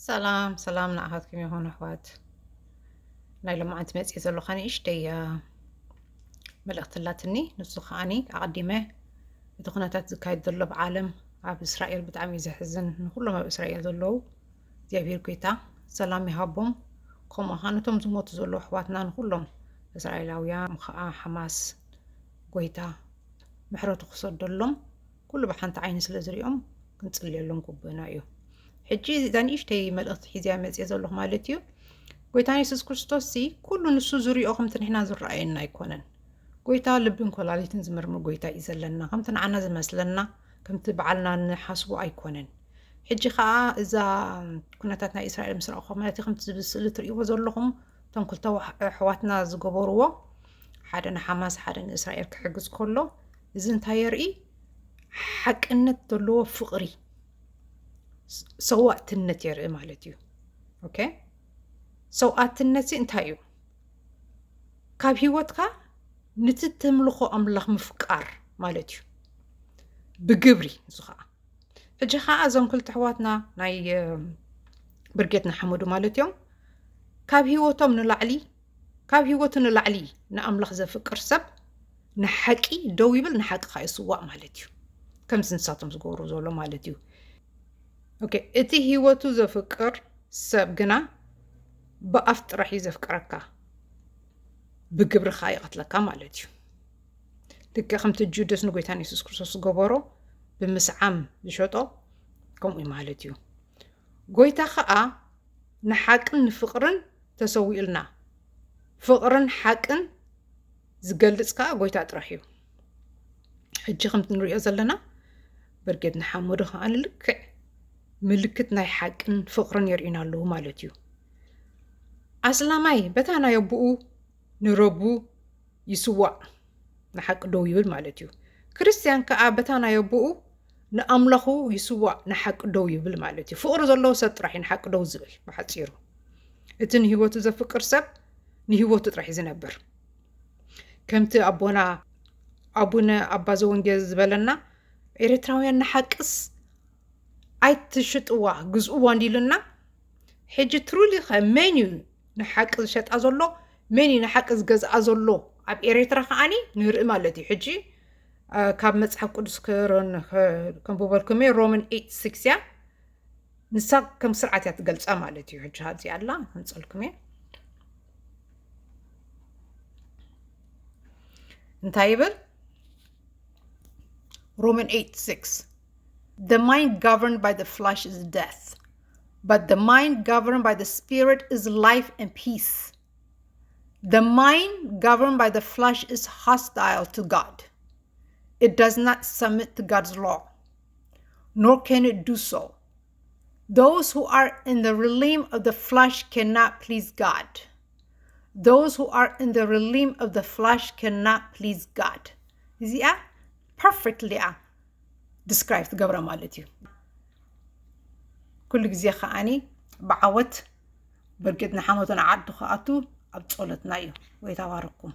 ሰላም ሰላም ንኣኻትኩም ይኹን ኣሕዋት። ናይ ሎማዓንቲ መፅእ ዘለኹ ንእሽተይ መልእኽቲ ኣላትኒ። ንሱ ከዓኒ ኣቐዲመ እቲ ኩነታት ዝካየድ ዘሎ ኣብ ዓለም ኣብ እስራኤል ብጣዕሚ እዩ ዘሕዝን። ንኩሎም ኣብ እስራኤል ዘለዉ እግዚኣብሔር ጎይታ ሰላም ይሃቦም። ከምኡ ከዓ ነቶም ዝሞቱ ዘለዉ ኣሕዋትና ንኩሎም እስራኤላውያን ከዓ ሓማስ ጎይታ ምሕረቱ ክሰደሎም ኩሉ ብሓንቲ ዓይኒ ስለ ዝሪኦም ክንፅልየሎም ግቡእና እዩ። ሕጂ እዛ ንእሽተይ መልእኽቲ ሒዝያ መፅየ ዘለኹ ማለት እዩ። ጎይታና የሱስ ክርስቶስ ሲ ኩሉ ንሱ ዝሪኦ ከምቲ ንሕና ዝረኣየና ኣይኮነን። ጎይታ ልብን ኮላሊትን ዝምርምር ጎይታ እዩ ዘለና፣ ከምቲ ንዓና ዝመስለና ከምቲ በዓልና ንሓስቦ ኣይኮነን። ሕጂ ከዓ እዛ ኩነታት ናይ እስራኤል ምስ ረኣኹ ማለት እዩ፣ ከምቲ ዝብል ስእሊ ትርእይዎ ዘለኹም እቶም ክልተ ኣሕዋትና ዝገበርዎ ሓደ ንሓማስ ሓደ ንእስራኤል ክሕግዝ ከሎ እዚ እንታይ የርኢ? ሓቅነት ዘለዎ ፍቕሪ ሰዋእትነት የርኢ ማለት እዩ። ኦኬ፣ ሰውኣትነት እንታይ እዩ? ካብ ህይወትካ ንቲ ተምልኾ ኣምላኽ ምፍቃር ማለት እዩ። ብግብሪ ንሱ ከዓ ሕጂ ከዓ እዞም ክልተ ኣሕዋትና ናይ ብርጌድ ንሓመዱ ማለት እዮም ካብ ህይወቶም ንላዕሊ ካብ ህይወቱ ንላዕሊ ንኣምላኽ ዘፍቅር ሰብ ንሓቂ ደው ይብል፣ ንሓቂ ከዓ ይስዋእ ማለት እዩ። ከምዚ ንሳቶም ዝገብሩ ዘሎ ማለት እዩ። ኦኬ፣ እቲ ህይወቱ ዘፍቅር ሰብ ግና ብኣፍ ጥራሕ እዩ ዘፍቅረካ፣ ብግብሪ ከዓ ይቐትለካ ማለት እዩ። ልክዕ ከምቲ ጁደስ ንጎይታን የሱስ ክርስቶስ ዝገበሮ ብምስዓም ዝሸጦ ከምኡ እዩ ማለት እዩ። ጎይታ ከዓ ንሓቅን ንፍቕርን ተሰዊኡልና። ፍቕርን ሓቅን ዝገልፅ ከዓ ጎይታ ጥራሕ እዩ። ሕጂ ከምቲ ንሪኦ ዘለና ብርጌድ ንሓመዱ ከዓ ንልክዕ ምልክት ናይ ሓቅን ፍቕርን የርእዩና ኣለዉ ማለት እዩ። ኣስላማይ በታ ናይ ኣቦኡ ንረቡ ይስዋእ ንሓቂ ደው ይብል ማለት እዩ። ክርስትያን ከዓ በታ ናይ ኣቦኡ ንኣምላኹ ይስዋእ ንሓቂ ደው ይብል ማለት እዩ። ፍቕሪ ዘለዎ ሰብ ጥራሕ እዩ ንሓቂ ደው ዝብል። ብሓፂሩ እቲ ንህይወቱ ዘፍቅር ሰብ ንህይወቱ ጥራሕ እዩ ዝነብር። ከምቲ ኣቦና ኣቡነ ኣባ ዘወንጌል ዝበለና ኤርትራውያን ንሓቅስ ኣይትሽጥዋ ግዝእዋ እንዲሉና። ሕጂ ትሩሊ ከ መን እዩ ንሓቂ ዝሸጣ ዘሎ? መን እዩ ንሓቂ ዝገዝኣ ዘሎ? ኣብ ኤርትራ ከዓኒ ንርኢ ማለት እዩ። ሕጂ ካብ መፅሓፍ ቅዱስ ከንብበልኩም እየ። ሮመን ኤይት ሲክስ እያ። ንሳ ከም ስርዓት እያ ትገልፃ ማለት እዩ። ሕጂ ሃዚ ኣላ ከምፀልኩም እየ። እንታይ ይብል? Roman eight six. The mind governed by the flesh is death, but the mind governed by the spirit is life and peace. The mind governed by the flesh is hostile to God. It does not submit to God's law, nor can it do so. Those who are in the realm of the flesh cannot please God. Those who are in the realm of the flesh cannot please God. እዚኣ perfectly እያ describe ትገብራ ማለት እዩ። ኩሉ ግዜ ከዓኒ ብዓወት ብርጌድ ንሓመዱ ንዓዱ ክኣቱ ኣብ ጸሎትና እዩ። ወይ ተባረኩም።